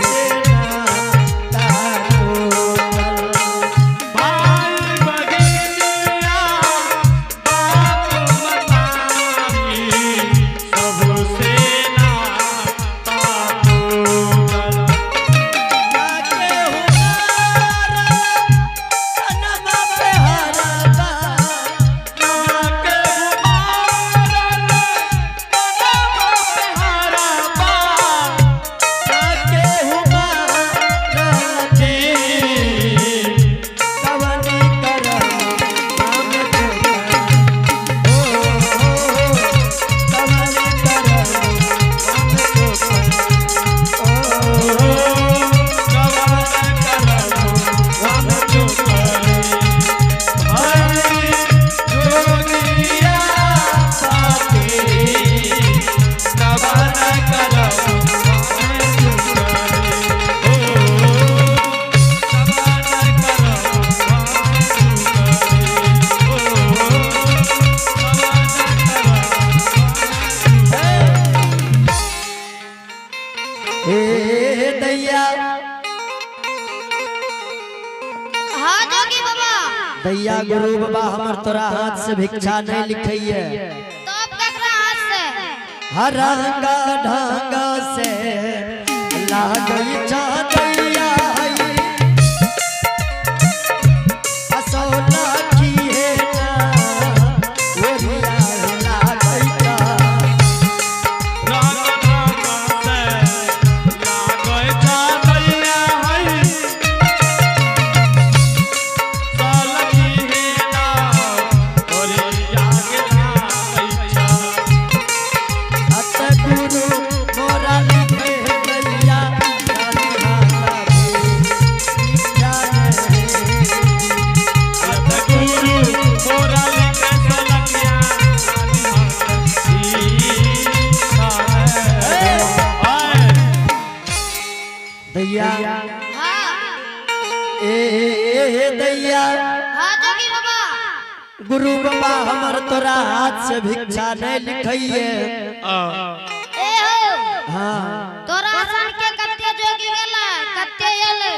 सबसे नाता टूटल। भाई बगिनिया बाप मतारी सबसे नाता टूटल। ना केहू मारल तनमा पे हराबा, ना केहू मारल तनमा पे हराबा। ना केहू मारल जी कवनी करम हम चुकल। ओ हो हो, कवनी करम हम चुकल। ओ हो, कवन करम हम चुकल। हरि जोगिया पापी कवन करम हम चुकल। ओ कवन करम हम चुकल। ओ कवन करम हे दैया। हाँ जोगी बाबा। दैया गुरु बाबा, हमर तोरा हाथ से भिक्षा नहीं लिखैये। तब ककरा हाथ से? हर रंगा ढंगा से लागई चादैया हई, असो लाखी हे ना ओरिया लागई चा। राग ढंग से लागै चादैया है, सलखी हे ना ओरिया के लागै छा। अत गुरु मोरा लिखे दैया रानी हाथा पे भिक्षा नहीं। अत गुरु मोरा लिखे सलखिया रानी हाथ दैया। हाँ। ए दैया। हाँ जोगी बाबा। गुरु बाबा, हमर तोरा हाथ से भिक्षा नहीं लिखैये। ए हो। हाँ। तोरा सन के कते जोगी गेलै, कते एलै,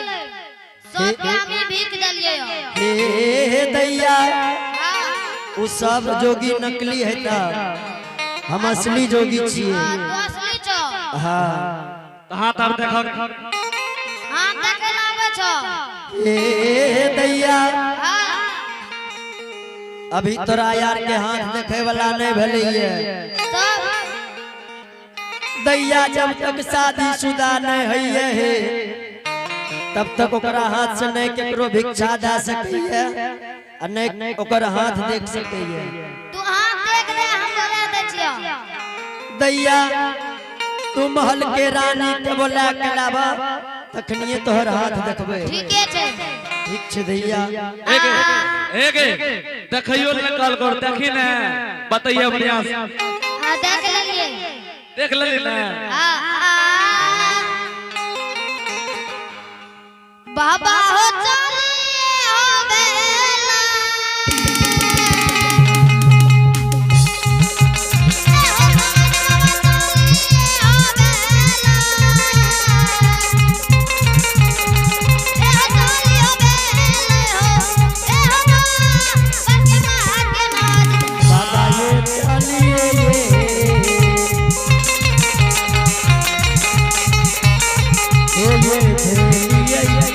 सबके हमी भीख देलियै। हे दैया। हाँ। उ सब जोगी नकली है त हम असली जोगी छियै। हाँ, तू असली छौ। हाँ। हाथ आर देखक। हाँ, देखे ला आबै छौ। हे दैया। हाँ। अभी तोरा यार के हाथ देखे वाला नहीं भेलैये। तब? दैया, जब तक शादी शुदा नहीं है हे, तब तक ओकरा हाथ से नहीं केकरो भिक्षा दे सकैये आ नहीं ओकर हाथ देख सकैये। तू हाथ देख ले, हम बोला दै छियौ। दैया, तू महल के रानी के बोला के लाबा, तखनिए तोहर हाथ देखबै। ठीके छै। ठीक छै दैया। एक एक देखियो ने, कल कर देखी ने, बतैया बढ़िया से। हाँ, देख लेलियै। देख लेली ने? हाँ हाँ। बाबा हो चलिए हो बेला। ए हो बाबा चलिए हो बेला। ए हो चलिए हो बेला हो। ए हो ना, बस के मार के नाच। बाबा ये चलिए ये ये ये ये।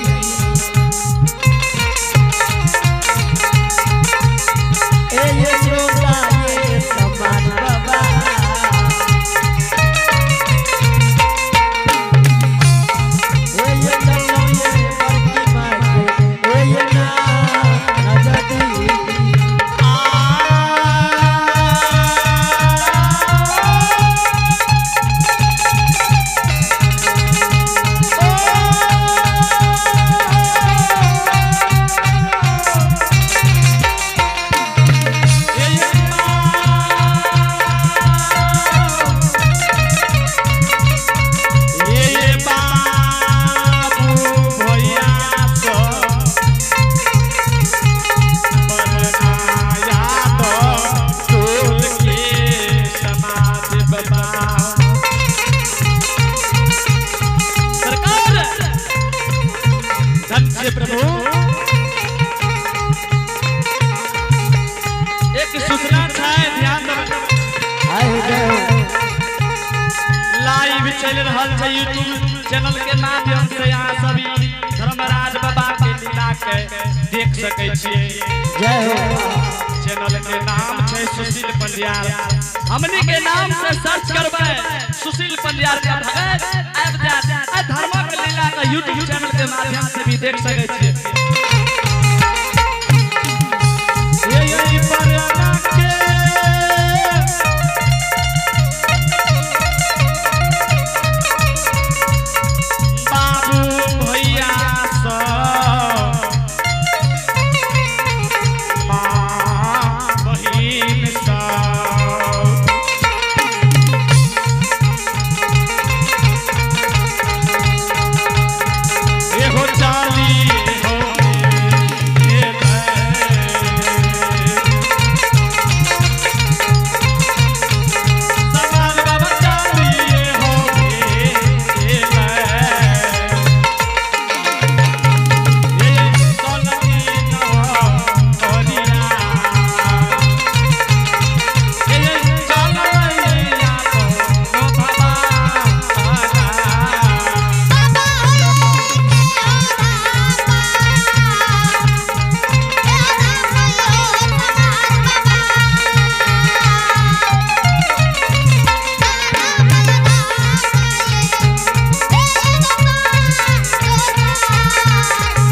हे प्रभु, एक सूचना छै, ध्यान देबै। आय हो जय हो। लाइव चलि रहल छै यूट्यूब चैनल के माध्यम से, अहाँ सभी धर्मराज बाबा के लीला के देख सकै छियै। जय हो। चैनल के नाम छै सुशील पंडियार। हमनी के नाम से सर्च करबै सुशील पंडियार के भगत आबि जायत। आ धर्मक लीला के यूट्यूब चैनल के माध्यम से भी देख सकै छियै। ये परना के बाबू भैया सब, माँ बहिन सब, एहो चाली हो समाज बाबा चाली हो।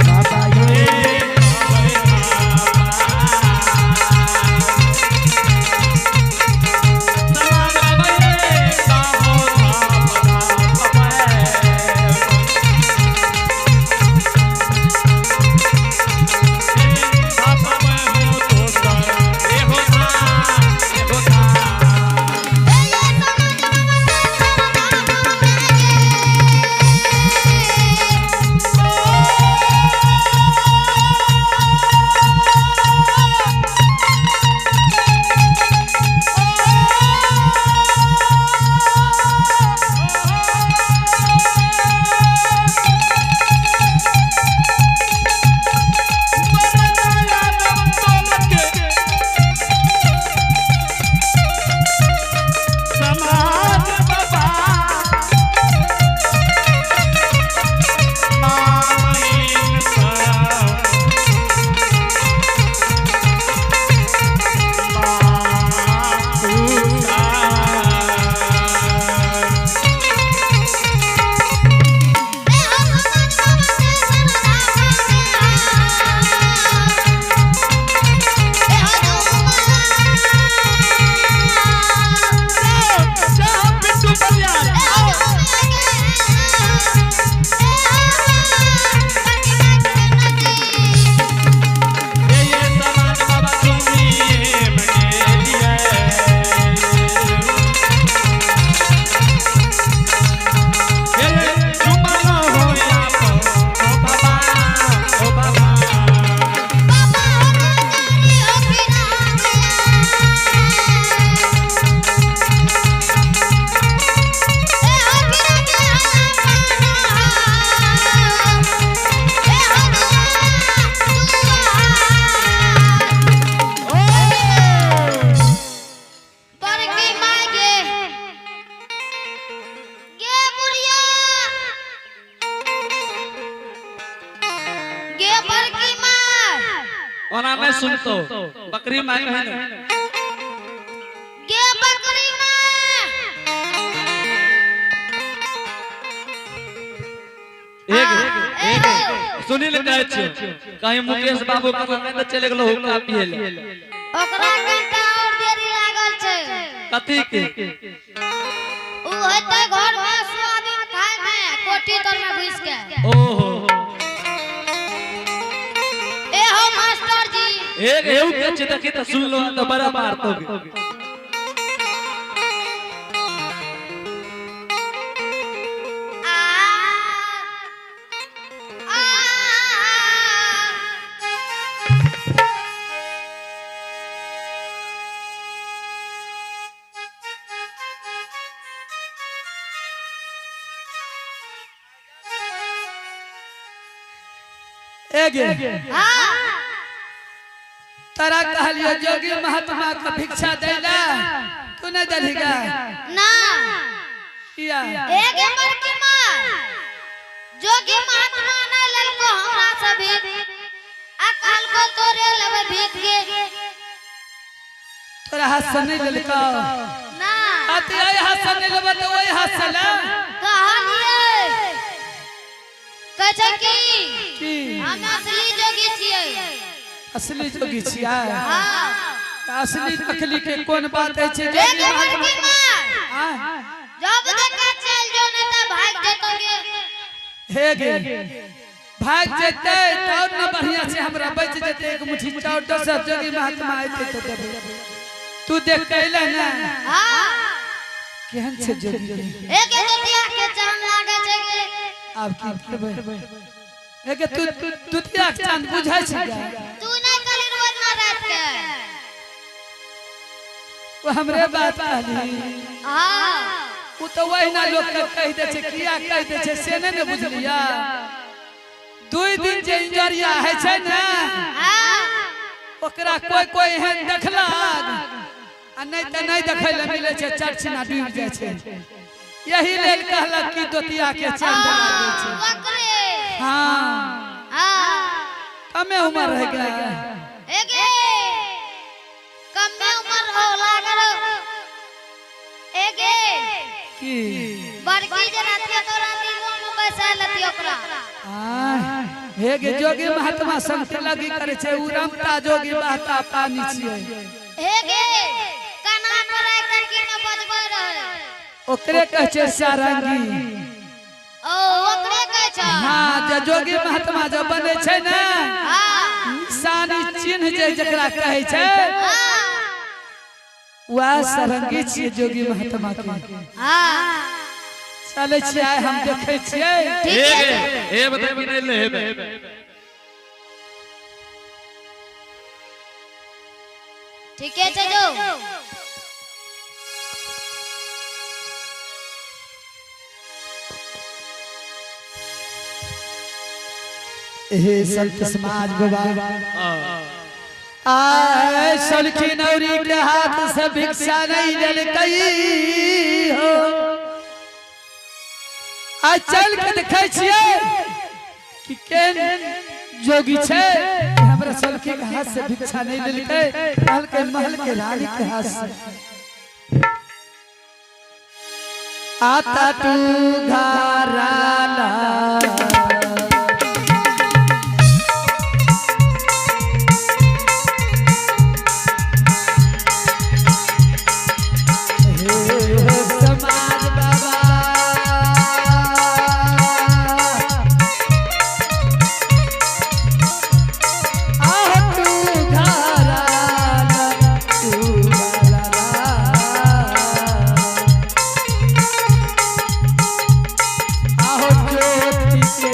बाबा हो के हो धापा ए धापा हो समाज बाबा बाबा ये समाज बाबा बड़की माय गे गे बुढ़िया गे बड़की माय ओना नहीं सुनतो, बकरी माय कहे ने। गे बकरी माय। एक एक सुनी ले कहै छियो, कहीं मुकेश बाबू के नहीं तऽ चलि गेलो हुक्का पिए ले। ओकरा कनिटा और देरी लागल छै। कथी के? उ हेतै घर में सोयाबीन खाय में कोठी तर में घुस के। ओहो। ए हो मास्टर जी। एक एहू के छै, देखी तऽ सुन लो तऽ बड़ा मारतो। आ आ एगे हाँ तारा कहलियो जोगी महात्मा के भिक्षा दैला तू नहीं दलही गा ना किया एक बड़की माँ जोगी महात्मा नहीं ललको हमरा से भीख आ कहलको तोरे लेबै भीख के तोरा हाथ से नहीं लेलको ना आते आई हाथ से नहीं लेबो तो ओई हाथ से ले कहलियै कहै छै कि की हम असली जोगी छियै असली जोगी छियै हाँ तऽ असली नकली के कोन बात है छै एक जोगी महात्मा बड़की माँ आँय? जब देखा चल जो नहीं तो भाग जेतो गे हे गे भाग जेतै तब न बढ़िया से हमरा बच जेतै एक मुट्ठी चाउर दोसर जोगी महात्मा अयतै तऽ देबै तू देख के अयले ने हाँ केहन छै जोगी एक दुतिया के चांद लागे छै गे आब की करबै हे गे तू दुतिया के चांद बुझै छै गे? तू नहीं कहली रोज ना रात के ओ हमरे बात कहली हाँ ओ तऽ वहिना लोक के कहि दै छै किया कहि दै छै से नहि ने बुझलियै दुइ दिन जे इंजरिया होइ छै ने हाँ ओकरा कोई कोई एहन देखलक आ नहि तऽ नहि देखै लए मिलै छै चर्चिना डूबि जाइ छै यही लेल कहलक कि दोतिया के चांद लागै छै ओकरे हाँ हाँ कमे उम्र रह गया एगे कमे उम्र हो लागल एगे की बड़की जे रहती तोरा दिलो में बैसा लेती ओकरा आय, हे गे जोगी महात्मा संग लगी करे छै उ रमता जोगी बहता पानी छियै एगे कना पर एक लड़की में बजबै रहे ओकरे कहै छै सारंगी ओ ओकरे कहै छै हाँ जे जोगी महात्मा जब बने छै ने हाँ निशानी चिन्ह जे जकरा कहै छै हाँ वएह सारंगी छियै जोगी महात्मा के हाँ चलै छियै आइ हम देखै छियै ठीक है ए बता कि नहीं लेबे ठीके छै जो हे संत समाज बाबा आय सलखी नौरी के हाथ से भिक्षा नहीं लेलकै हो आइ चल के देखै छियै कि केन जोगी छै हमरा सलखी के हाथ से भिक्षा नहीं लेलकै कहलकै महल के रानी के हाथ से आता तू घराना हे समाज बाबा आह तू घराना तू घराना आहो ज्योति के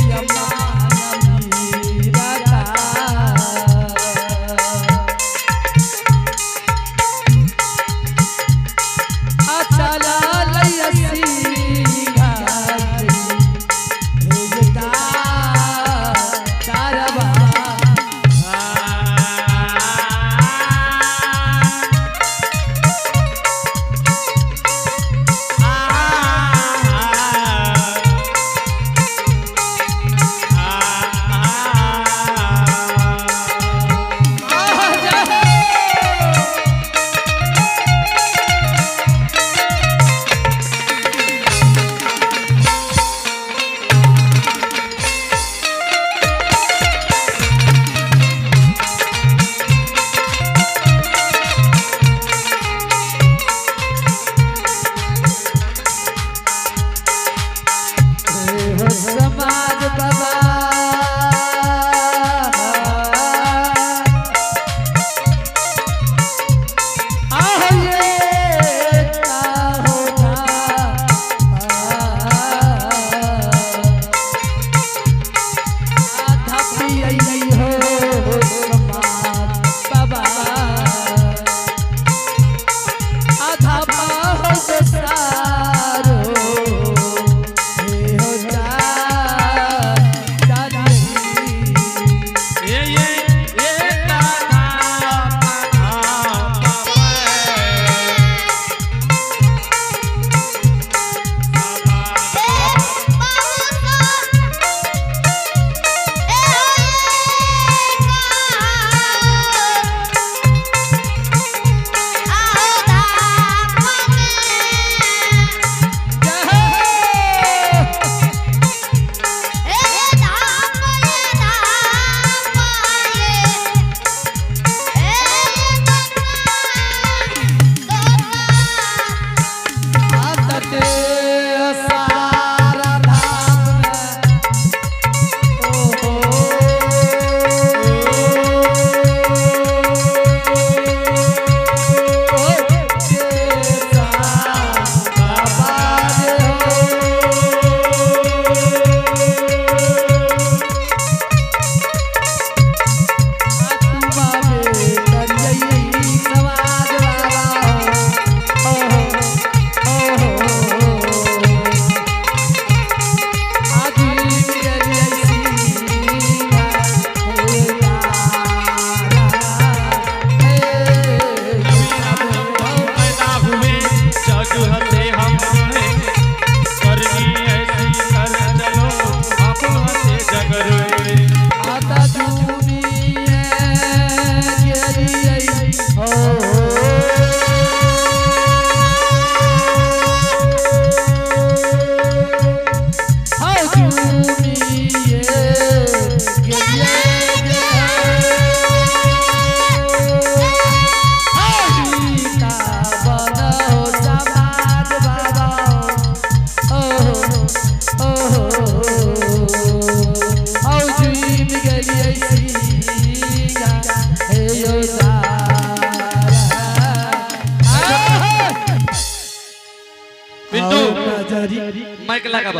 माइक लगाबो।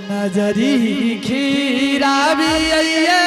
नजरी खीरा भी अइये।